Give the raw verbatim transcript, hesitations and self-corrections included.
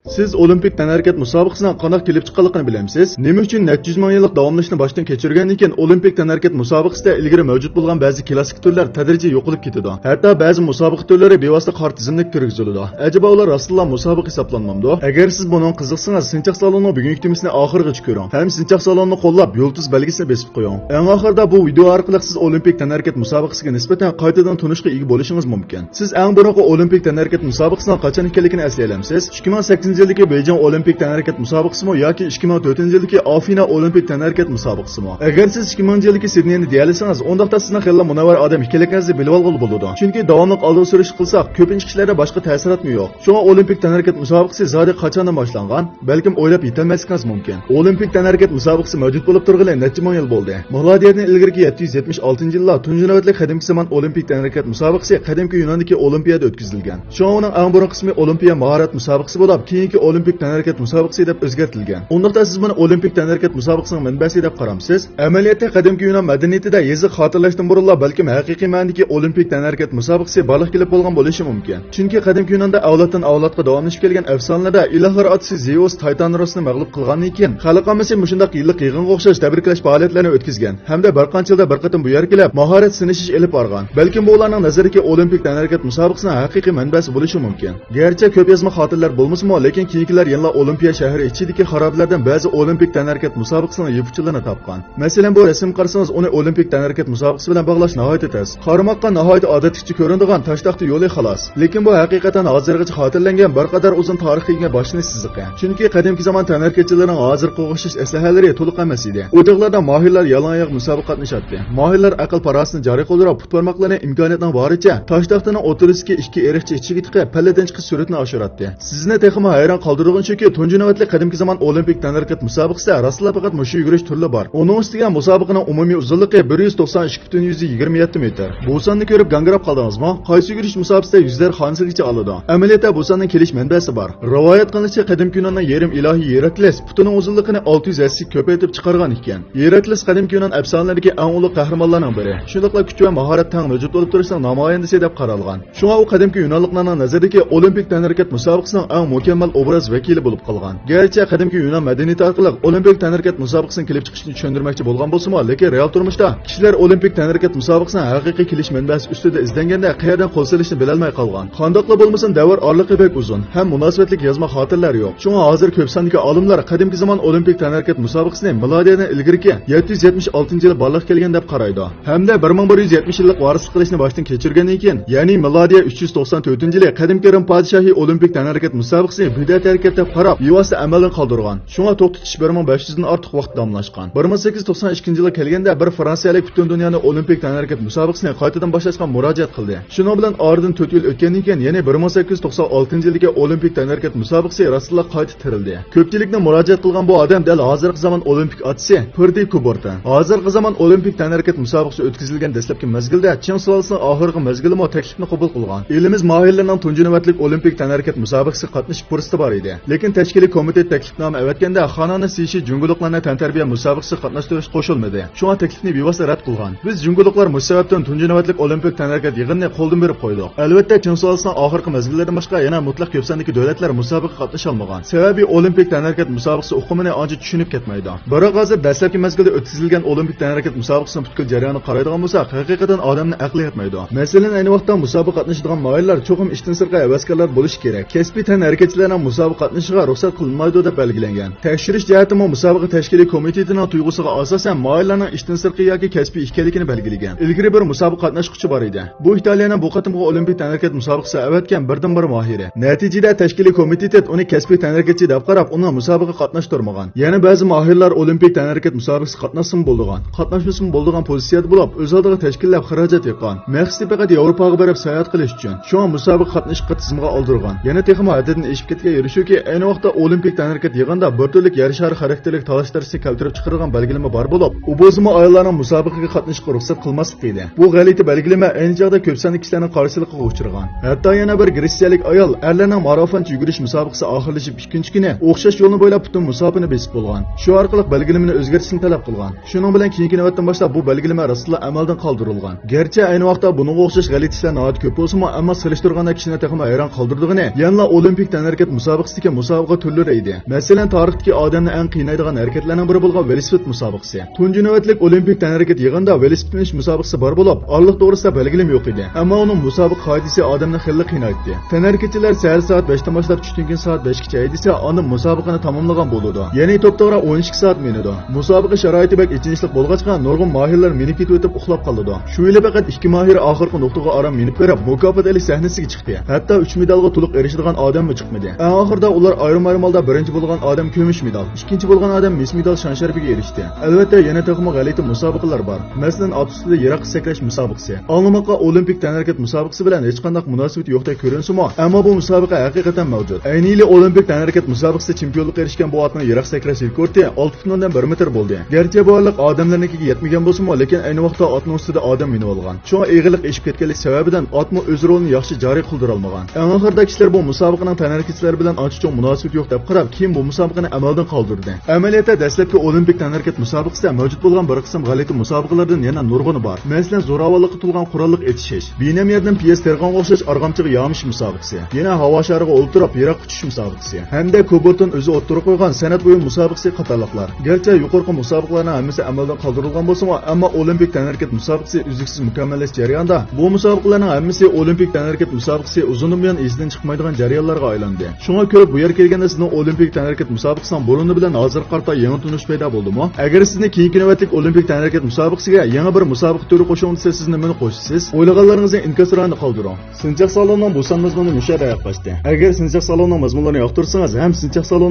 سىز ئولىمپىك تەنھەرىكەت مۇسابىقىسىنىڭ قانداق كېلىپ چىققانلىقىنى بىلەمسىز؟ نېمە ئۈچۈن نەچچە يۈز مىڭ يىللىق داۋاملىشىشنى باشتىن كەچۈرگەندىن كېيىن ئولىمپىك تەنھەرىكەت مۇسابىقىسىدە ئىلگىرى مەۋجۇت بولغان بەزى كلاسسىك تۈرلەر تەدرىجىي يوقىلىپ كېتىدۇ؟ ھەتتا بەزى مۇسابىقە تۈرلىرى بىۋاسىتە قارا تىزىملىككە كىرگۈزۈلىدۇ. ئەجەبا ئۇلار راستتىنلا مۇسابىقە ھېسابلانمامدۇ؟ ئەگەر سىز بۇنىڭغا قىزىقسىڭىز، سىنچاق سالونىنىڭ بۈگۈنكى تېمىسىنى ئاخىرىغىچە كۆرۈڭ ھەم سىنچاق سالونىنى قوللاپ يۇلتۇز بەلگىسىنى بېسىپ قويۇڭ. ئەڭ ئاخىرىدا بۇ ۋىدېئو ئارقىلىق سىز ئولىمپىك تەنھەرىكەت مۇسابىقىسىگە نىسبەتەن قايتىدىن تونۇشقا ئىگە بولۇشىڭىز مۇمكىن. سىز ئەڭ بۇرۇنقى ئولىمپىك تەنھەرىكەت مۇسابىقىسىنىڭ قاچان ئىكەنلىكىنى ئەسلىيەلەمسىز؟ ئىككى مىڭ سەككىزىنچى يىلدىكى بېيجىڭ ئولىمپىك تەنھەرىكەت مۇسابىقىسىمۇ ياكى ئىككى مىڭ تۆتىنچى يىلدىكى ئافىنا ئولىمپىك تەنھەرىكەت مۇسابىقىسىمۇ؟ ئەگەر سىز ئىككى مىڭىنچى يىلدىكى سىدنېينى دېيەلىسىڭىز، ئۇنداقتا سىزنىڭ خېلىلا مۇنەۋۋەر ئادەم ئىكەنلىكىڭىزنى بىلىۋالغىلى بولىدۇ. چۈنكى داۋاملىق ئالدىغا سۈرۈش قىلساق، كۆپىنچە كىشىلەردە باشقا تەسىراتمۇ يوق. شۇڭا ئولىمپىك تەنھەرىكەت مۇسابىقىسى زادى قاچاندىن باشلانغان؟ بەلكىم ئويلاپ يېتەلمەسلىكىڭىز مۇمكىن. ئولىمپىك تەنھەرىكەت مۇسابىقىسى مەۋجۇت بولۇپ تۇرغىلى نەچچە مىڭ يىل بولدى. مىلادىيەدىن ئىلگىرىكى يەتتە يۈز يەتمىش ئالتىنچى يىللار تۇنجى نۆۋەتلىك قەدىمكى زامان ئولىمپىك تەنھەرىكەت مۇسابىقىسى قەدىمكى يۇناندىكى ئولىمپىيادا ئۆتكۈزۈلگەن. شۇڭا ئۇنىڭ ئەڭ بۇرۇنقى ئىسمى ئولىمپىيا ماھارەت مۇسابىقىسى بولۇپ، كېيىنكى ئولىمپىك تەنھەرىكەت مۇسابىقىسى دەپ ئۆزگەرتىلگەن. ئۇنداقتا سىز بۇنى ئولىمپىك تەنھەرىكەت مۇسابىقىسىنىڭ مەنبەسى دەپ قارامسىز؟ ئەمەلىيەتتە قەدىمكى يۇنان مەدەنىيىتىدە يېزىق خاتىرىلەشتىن بۇرۇنلا، بەلكىم ھەقىقىي مەنىدىكى ئولىمپىك تەنھەرىكەت مۇسابىقىسى بارلىققا كېلىپ بولغان بولۇشى مۇمكىن. چۈنكى قەدىمكى يۇناندا ئەۋلادتىن ئەۋلادقا داۋاملىشىپ كەلگەن ئەپسانىلەردە ئىلاھلار ئاتىسى زېئۇس تايتانراسنى مەغلۇپ قىلغاندىن كېيىن، خەلق ئاممىسى مۇشۇنداق يىللىق يىغىنغا ئوخشاش تەبرىكلەش پائالىيەتلىرىنى ئۆتكۈزگەن ھەمدە بىر قانچە يىلدا بىر قېتىم بۇ يەرگە كېلىپ، ماھارەت سىنىشىش ئېلىپ بارغان. بەلكىم بۇ ئۇلارنىڭ نەزىرىدىكى ئولىمپىك تەنھەرىكەت مۇسابىقىسىنىڭ ھەقىقىي مەنبەسى بولۇشى مۇمكىن. گەرچە كۆپ يازما خاتىرىلەر بولمىسىمۇ، لېكىن كېيىنكىلەر يەنىلا ئولىمپىيا شەھىرى ئىچىدىكى خارابىلەردىن بەزى ئولىمپىك تەنھەرىكەت مۇسابىقىسىنىڭ يىپ ئۇچلىرىنى تاپقان. مەسىلەن، بۇ رەسىمگە قارىسىڭىز، ئۇنى ئولىمپىك تەنھەرىكەت مۇسابىقىسى بىلەن باغلاش ناھايىتى تەس. قارىماققا ناھايىتى ئادەتتىكىچە كۆرۈنىدىغان تاش تەختە يولى خالاس. لېكىن بۇ ھەقىقەتەن ھازىرغىچە خاتىرىلەنگەن بىر قەدەر ئۇزۇن تارىخقا ئىگە باشلىنىش سىزىقى. چۈنكى قەدىمكى زامان تەنھەرىكەتچىلىرىنىڭ ھازىرقىغا ئوخشاش ئەسلىھەلىرى تولۇق ئەمەس ئىدى. ئۇ چاغلاردا ماھىرلار يالىڭاياغ مۇسابىقىگە قاتنىشاتتى. ماھىرلار ئەقىل-پاراسىتىنى جارى قىلدۇرۇپ، پۇت بارماقلىرىنى ئىمكانىيەتنىڭ بارىچە تاش تەختىنىڭ ئوتتۇرىسىدىكى ئىككى ئېرىقچە ئىچىگە تىقىپ، پەللىدىن چىقىش سۈرئىتىنى ئاشۇراتتى. سىزنى تېخىمۇ ھەيران قالدۇرىدىغىنى شۇكى، تۇنجى نۆۋەتلىك قەدىمكى زامان ئولىمپىك تەنھەرىكەت مۇسابىقىسىدە راستلا پەقەت مۇشۇ يۈگۈرۈش تۈرىلا بار. ئۇنىڭ ئۈستىگە مۇسابىقىنىڭ ئومۇمىي ئۇزۇنلۇقى بىر يۈز توقسان ئىككى پۈتۈن يۈزدىن يىگىرمە يەتتە مېتىر. بۇ ساننى كۆرۈپ گاڭگىراپ قالدىڭىزمۇ؟ قايسى يۈگۈرۈش مۇسابىقىسىدە يۈزلەر خانىسىگىچە ئالىدۇ؟ ئەمەلىيەتتە بۇ ساننىڭ كېلىش مەنبەسى بار. رىۋايەت قىلىنىشىچە، قەدىمكى يۇناننىڭ يېرىم ئىلاھى ھېراكلىس پۇتىنىڭ ئۇزۇنلۇقىنى ئالتە يۈز ھەسسىگە كۆپەيتىپ چىقارغان ئىكەن. ھېراكلىس قەدىمكى يۇنان ئەپسانىلىرىدىكى ئەڭ ئۇلۇغ قەھرىمانلارنىڭ بىرى. شۇنداقلا كۈچ ۋە ماھارەت تەڭ مەۋجۇت بولۇپ تۇرۇشىنىڭ نامايەندىسى دەپ قارالغان. شۇڭا ئۇ قەدىمكى يۇنانلىقلارنىڭ نەزىرىدىكى ئولىمپىك تەنھەرىكەت مۇسابىقىسىنىڭ ئەڭ مۇكەممەل ئوبراز ۋەكىلى بولۇپ قالغان. گەرچە قەدىمكى يۇنان مەدەنىيىتى ئارقىلىق ئولىمپىك تەنھەرىكەت مۇسابىقىسىنىڭ كېلىپ چىقىشىنى چۈشەندۈرمەكچى بولغان بولسىمۇ، لېكىن رېئال تۇرمۇشتا كىشىلەر ئولىمپىك تەنھەرىكەت مۇسابىقىسىنىڭ ھەقىقىي كېلىش مەنبەسى ئۈستىدە ئىزدەنگەندە، قەيەردىن قول سېلىشنى بىلەلمەي قالغان. قانداقلا بولمىسۇن، دەۋر ئارىلىقى بەك ئۇزۇن ھەم مۇناسىۋەتلىك يازما خاتىرىلەر يوق. شۇڭا ھازىر كۆپ ساندىكى ئالىملار قەدىمكى زامان ئولىمپىك تەنھەرىكەت مۇسابىقىسىنى مىلادىيەدىن ئىلگىرىكى يەتتە يۈز يەتمىش ئالتىنچى يىلى بارلىققا كەلگەن دەپ قارايدۇ. ھەمدە بىر مىڭ بىر يۈز يەتمىش يىللىق ۋارىسلىق قىلىشنى باشتىن كەچۈرگەندىن كېيىن، يەنى مىلادىيە ئۈچ يۈز توقسان تۆتىنچى يىلى قەدىمكى رىم پادىشاھى ئولىمپىك تەنھەرىكەت مۇسابىقىسىنى بىدئەت ھەرىكەت دەپ قاراپ، بىۋاسىتە ئەمەلدىن قالدۇرغان. شۇڭا توختىتىش بىر مىڭ بەش يۈزدىن ئارتۇق ۋاقىت داۋاملاشقان. بىر مىڭ سەككىز يۈز توقسان ئىككىنچى يىلغا كەلگەندە، بىر فرانسىيەلىك پۈتۈن دۇنيانى ئولىمپىك تەنھەرىكەت مۇسابىقىسىنى قايتىدىن باشلاشقا مۇراجىئەت قىلدى. شۇنىڭ بىلەن ئارىدىن تۆت يىل ئۆتكەندىن كېيىن، يەنى بىر مىڭ سەككىز يۈز توقسان ئالتىنچى يىلدىكى ئولىمپىك تەنھەرىكەت مۇسابىقىسى راستلا قايتا تىرىلدى. كۆپچىلىكنى مۇراجىئەت قىلغان بۇ ئادەم دەل ھازىرقى زامان ئولىمپىك ئاتىسى فېردى كوبورتىن. ھازىرقى زامان ئولىمپىك تەنھەرىكەت مۇسابىقىسى ئۆتكۈزۈلگەن دەسلەپكى مەزگىلدە چىڭ سۇلالىسىنىڭ ئاخىرقى مەزگىلىمۇ تەكلىپنى قوبۇل قىلغان. ئېلىمىز ماھىرلىرىنىڭ تۇنجى نۆۋەتلىك ئولىمپىك تەنھەرىكەت مۇسابىقىسىگە قاتنىشىش پۇرسىتى بار ئىدى. لېكىن تەشكىلىي كومىتېت تەكلىپنامە ئەۋەتكەندە، خانانى سىشى جۇڭگولۇقلارنى تەنتەربىيە مۇسابىقىسىگە قاتناشتۇرۇشقا قوشۇلمىدى. شۇڭا تەكلىپنى بىۋاسىتە رەت قىلغان. بىز جۇڭگولۇقلار مۇشۇ سەۋەبتىن تۇنجى نۆۋەتلىك ئولىمپىك تەنھەرىكەت يىغىنىنى قولدىن بېرىپ قويدۇق. ئەلۋەتتە، چىڭ سۇلالىسىنىڭ ئاخىرقى مەزگىللىرىدىن باشقا يەنە مۇتلەق كۆپ ساندىكى دۆلەتلەر مۇسابىقىگە قاتنىشالمىغان. سەۋەبى ئولىمپىك تەنھەرىكەت مۇسابىقىسى ئۇقۇمىنى ئانچە چۈشىنىپ كەتمەيدۇ. بىراق ھازىر دەسلەپكى مەزگىلدە ئۆتكۈزۈلگەن ئولىمپىك تەنھەرىكەت مۇسابىقىسىنىڭ پۈتكۈل جەريانىغا قارايدىغان بولساق، ھەقىقەتەن ئادەمنى ئەقلى يەتمەيدۇ. مەسىلەن، ئەينى ۋاقىتتا مۇسابىقىگە قاتنىشىدىغان ماھىرلار چوقۇم ئىشتىن سىرتقى ھەۋەسكارلار بولۇشى كېرەك. كەسپىي تەنھەرىكەتچىلەرنىڭ مۇسابىقىگە قاتنىشىشىغا رۇخسەت قىلىنمايدۇ دەپ بەلگىلەنگەن. تەكشۈرۈش جەھەتتىمۇ مۇسابىقە تەشكىلىي كومىتېتىنىڭ تۇيغۇسىغا ئاساسەن ماھىرلارنىڭ ئىشتىن سىرتقى ياكى كەسپىي ئىكەنلىكىنى بەلگىلىگەن. ئىلگىرى بىر مۇسابىقە قاتناشقۇچى بار ئىدى. بۇ ئىتالىيەنىڭ بۇ قېتىمقى ئولىمپىك تەنھەرىكەت مۇسابىقىسىگە ئەۋەتكەن بىردىنبىر ماھىرى. نەتىجىدە تەشكىلىي كومىتېت ئۇنى كەسپىي تەنھەرىكەتچى دەپ قاراپ، ئۇنى مۇسابىقىگە قاتناشتۇرمىغان. يەنە بەزى ماھىرلار ئولىمپىك تەنھەرىكەت مۇسابىقىسىگە قاتناشسىمۇ بولىدىغان، قاتناشمىسىمۇ بولىدىغان پوزىتسىيەدە بولۇپ، ئۆز ئالدىغا تەشكىللەپ خىراجەت يىغقان. مەقسىتى پەقەت ياۋروپاغا بېرىپ ساياھەت قىلىش ئۈچۈن. شۇڭا مۇسابىقىگە قاتنىشىشقا تىزىمغا ئالدۇرغان. يەنە تېخىمۇ ھەددىدىن ئېشىپ كەتكەن يېرى شۇكى، ئەينى ۋاقىتتا ئولىمپىك تەنھەرىكەت يىغىنىدا بىر تۈرلۈك يەر شارى خاراكتېرلىك تالاش-تارتىشنى كەلتۈرۈپ چىقىرىدىغان بەلگىلىمە بار بولۇپ، ئۇ بولسىمۇ ئاياللارنىڭ مۇسابىقىگە قاتنىشىشقا رۇخسەت قىلماسلىق ئىدى. بۇ غەلىتە بەلگىلىمە ئەينى چاغدا كۆپ ساندىكى كىشىلەرنىڭ قارشىلىقىغا ئۇچرىغان. ھەتتا يەنە بىر گرېتسىيەلىك ئايال ئەرلەرنىڭ مارافونچە يۈگۈرۈش مۇسابىقىسى ئاخىرلىشىپ ئىككىنچى كۈنى ئوخشاش يولنى بويلاپ پۈتۈن مۇساپىنى بېسىپ بولغان. شۇ ئارقىلىق بەلگىلىمىنى ئۆزگەرتىشنى تەلەپ قىلغان. شۇنىڭ بىلەن كېيىنكى نۆۋەتتىن باشلاپ بۇ بەلگىلىمە راستلا ئەمەلدىن قالدۇرۇلغان. گەرچە ئەينى ۋاقىتتا بۇنىڭغا ئوخشاش غەلىتە ئىشلار ناھايىتى كۆپ بولسىمۇ، ئەمما سېلىشتۇرغاندا كىشىنى تېخىمۇ ھەيران قالدۇرىدىغىنى يەنىلا ئولىمپىك تەنھەرىكەت مۇسابىقىسىدىكى مۇسابىقە تۈرلىرى ئىدى. مەسىلەن، تارىختىكى ئادەمنى ئەڭ قىينايدىغان ھەرىكەتلەرنىڭ بىرى بولغان ۋېلىسىپىت مۇسابىقىسى. تۇنجى نۆۋەتلىك ئولىمپىك تەنھەرىكەت يىغىنىدا ۋېلىسىپىت مىنىش مۇسابىقىسى بار بولۇپ، ئارىلىق توغرىسىدا بەلگىلىمە يوق ئىدى. ئەمما ئۇنىڭ مۇسابىقە قائىدىسى ئادەمنى خېلىلا قىينايتتى. تەنھەرىكەتچىلەر سەھەر سائەت بەشتىن باشلاپ چۈشتىن كېيىن سائەت بەشكىچە ھەيدىسە، ئاندىن مۇسابىقىنى تاماملىغان بولىدۇ. يەنى توپتوغرا ئون ئىككى سائەت مىنىدۇ. مۇسابىقە شارائىتى بەك ئېچىنىشلىق بولغاچقا، نۇرغۇن ماھىرلار مىنىپ كېتىۋېتىپ ئۇخلاپ قالىدۇ. شۇ يىلى پەقەت ئىككى ماھىر ئاخىرقى نۇقتىغا ئاران مىنىپ بېرىپ، مۇكاپات ئېلىش سەھنىسىگە چىقتى. ھەتتا ئۈچ مېدالغا تولۇق ئېرىشىدىغان ئادەممۇ چىقمىدى. ئەڭ ئاخىرىدا ئۇلار ئايرىم-ئايرىم ھالدا بىرىنچى بولغان ئادەم كۈمۈش مېدال، ئىككىنچى بولغان ئادەم مىس مېدال شان-شەرىپىگە ئېرىشتى. ئەلۋەتتە، يەنە تېخىمۇ غەلىتە مۇسابىقىلەر بار. مەسىلەن، ئات ئۈستىدە يىراق سەكرەش مۇسابىقىسى. ئاڭلىماققا ئولىمپىك تەنھەرىكەت مۇسابىقىسى بىلەن ھېچقانداق مۇناسىۋىتى يوقتەك كۆرۈنسىمۇ، ئەمما بۇ مۇسابىقە ھەقىقەتەن مەۋجۇت. ئەينى يىلى ئولىمپىك تەنھەرىكەت مۇسابىقىسىدە چېمپىيونلۇققا ئېرىشكەن بۇ ئاتنىڭ يىراق سەكرەش رېكورتى ئالتە پۈتۈن ئوندىن بىر مېتىر بولدى. گەرچە بۇ ئارىلىق ئادەملەرنىڭكىگە يەتمىگەن بولسىمۇ، لېكىن ئەينى ۋاقىتتا ئاتنىڭ ئۈستىدە ئادەم مىنىۋالغان. شۇڭا ئېغىرلىق ئېشىپ كەتكەنلىك سەۋەبىدىن ئاتمۇ ئۆز رولىنى ياخشى جارى قىلدۇرالمىغان. ئەڭ ئاخىرىدا كىشىلەر بۇ مۇسابىقىنىڭ تەنھەرىكەتچىلەر بىلەن ئانچە چوڭ مۇناسىۋىتى يوق دەپ قاراپ، كېيىن بۇ مۇسابىقىنى ئەمەلدىن قالدۇردى. ئەمەلىيەتتە، دەسلەپكى ئولىمپىك تەنھەرىكەت مۇسابىقىسىدە مەۋجۇت بولغان بىر قىسىم غەلىتە مۇسابىقىلەردىن يەنە نۇرغۇنى بار. مەسىلەن، زوراۋانلىققا تولغان قوراللىق ئېتىشىش، بىنەم يەردىن پىياز تېرىغانغا ئوخشاش ئارغامچىغا يامىشىش مۇسابىقىسى، يەنە ھاۋا شارىغا ئولتۇرۇپ يىراققا ئۇچۇش مۇسابىقىسى ھەمدە كوبالتتىن ئۆزى ئوتتۇرىغا قويغان سەنئەت بۇيۇم مۇسابىقىسى قاتارلىقلار. گەرچە يۇقىرىقى مۇسابىقىلەرنىڭ ھەممىسى ئەمەلدىن قالدۇرۇلغان بولسىمۇ، ئەمما ئولىمپىك تەنھەرىكەت مۇسابىقىسى ئۈزلۈكسىز مۇكەممەللەشكەن جەرياندا، بۇ مۇسابىقىلەرنىڭ ھەممىسى ئولىمپىك تەنھەرىكەت مۇسابىقىسى ئۇزۇندىن بۇيان ئېسىدىن چىقمايدىغان جەريانلارغا ئايلاندى. شۇڭا كۆرۈپ بۇ يەرگە كەلگەندە سىزنىڭ ئولىمپىك تەنھەرىكەت مۇسابىقىسىنىڭ بۇرۇنى بىلەن ھازىرغا قارىتا يېڭى تونۇش پەيدا بولدىمۇ؟ ئەگەر سىزنى كېيىنكى نۆۋەتلىك ئولىمپىك تەنھەرىكەت مۇسابىقىسىگە يېڭى بىر مۇسابىقە تۈرى قوشۇڭ دېسە، سىز نېمىنى قوشىسىز؟ ئويلىغانلىرىڭىزنى ئىنكاس رايىندا قالدۇرۇڭ. سىنچاق سالوننىڭ بۇ سان مەزمۇنى مۇشۇ يەردە ئاياغلاشتى. ئەگەر سىنچاق سالوننىڭ مەزمۇنلىرىنى ياقتۇرسىڭىز ھەم سىنچاق سالوننىڭ